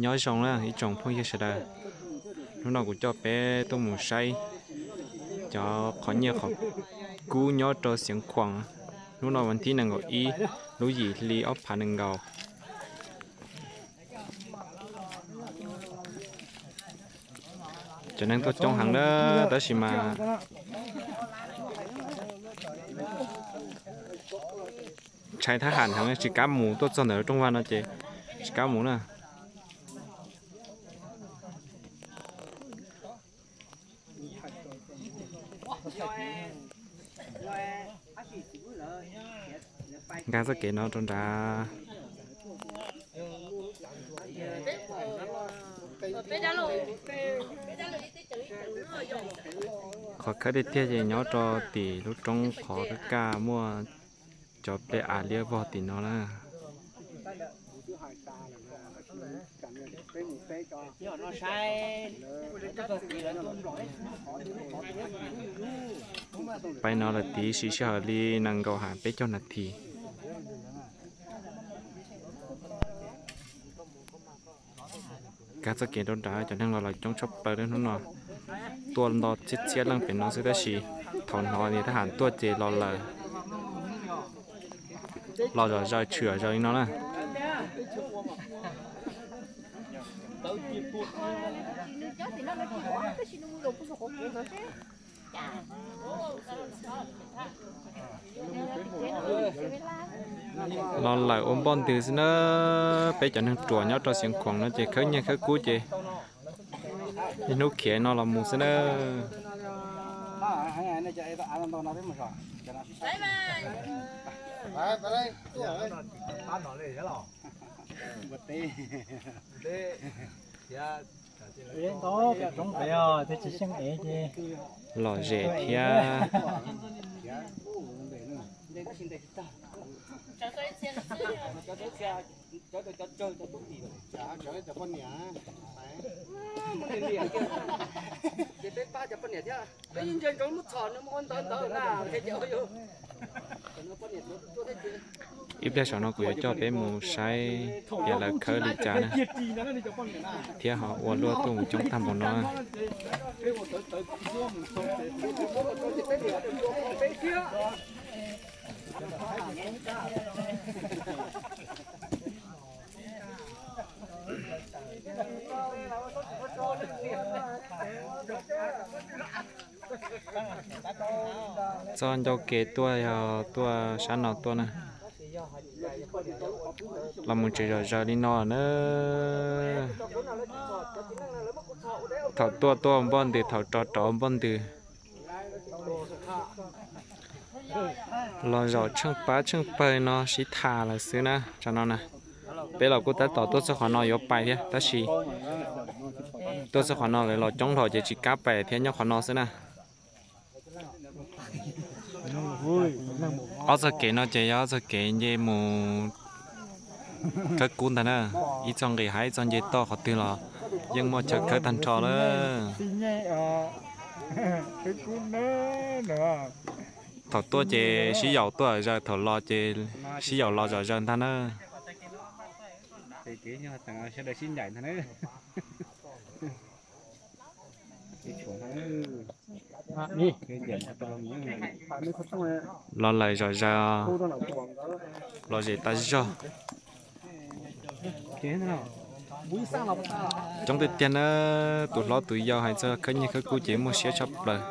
Nyob zoo na ib tsoom phooj ywg sawv daws, hnub no kuv coj peb tuaj mus saib cov qhov nyiaj qhov kub nyob rau Xeev Khuam. Hnub no vas thib nees nkaum ib lub yim hli ob phav nees nkaum. Cov neeg tuaj coob heev na, tab sis mas ntshai thab ham heev tsis kam mus, tuaj txog ntawm lub rooj vag no ces tsis kam mus na. Nkag txoj kev no rau nrad. Qhov khawb tiag tiag ces nyob rau tim lub roob qhov kaj kaj muaj cov plej av liab vog tim no na. Pais no lawm tiv si sij hawm li nees nkaum ham peb caug nas this. Nkag txoj kev rau nrad, cov neeg los los coob tshaj plaws li hnub no, tuaj nto txhiab txhiab leej pem no xwb tab sis thaum hnov tias thab ham tuaj ces los lawm, los zom zaws tshwm zom zaws li no na. Los lawm ua npoj ntws xwb na, peb cov neeg ruam nyob rau Xeev Khuam no ces khawb nyiaj khawb kub ces niaj hnub khiav no los mus xwb na. Lom zem thiab. Ib pliag saum no kuv yuav coj peb mus saib tias lawv khawb li cas na, thiab ho ua luaj tuaj mus coob tag npaum no. Txoj ncauj kev tuaj yog tuaj sab no tuaj na. Los mus tsev zom zaws li no na. Thaum tuaj tuaj npoj ntws, thaum rov rov npoj ntws. Los zaum tsheej pab tsheej pawg no sib tham lawm xwb na, tsam no na. Peb los kuj tab tom tuaj txog qhov no yuav pais thiab tab sis tuaj txog qhov no lawv los coob dhau ces tsis kam pais thiab, nyob qhov no xwb na. Ob txoj kev no ces yog ob txoj kev nce mus khawb kub ntag na. Ib txoj nqis hav ib txoj nce toj, qhov twg los yeej muaj chaw khawb tag nrho lawm. Thaum tuaj ces sib yaum tuaj zom zaws, thaum los ces sib yaum los zom zaws ntag na. Los lawm zom zaws, los zem tas zog. Coob tiag tiag na, tus hlob tus yau hais txog khawb nyiaj khawb kub ces muaj siab tshaj plaws.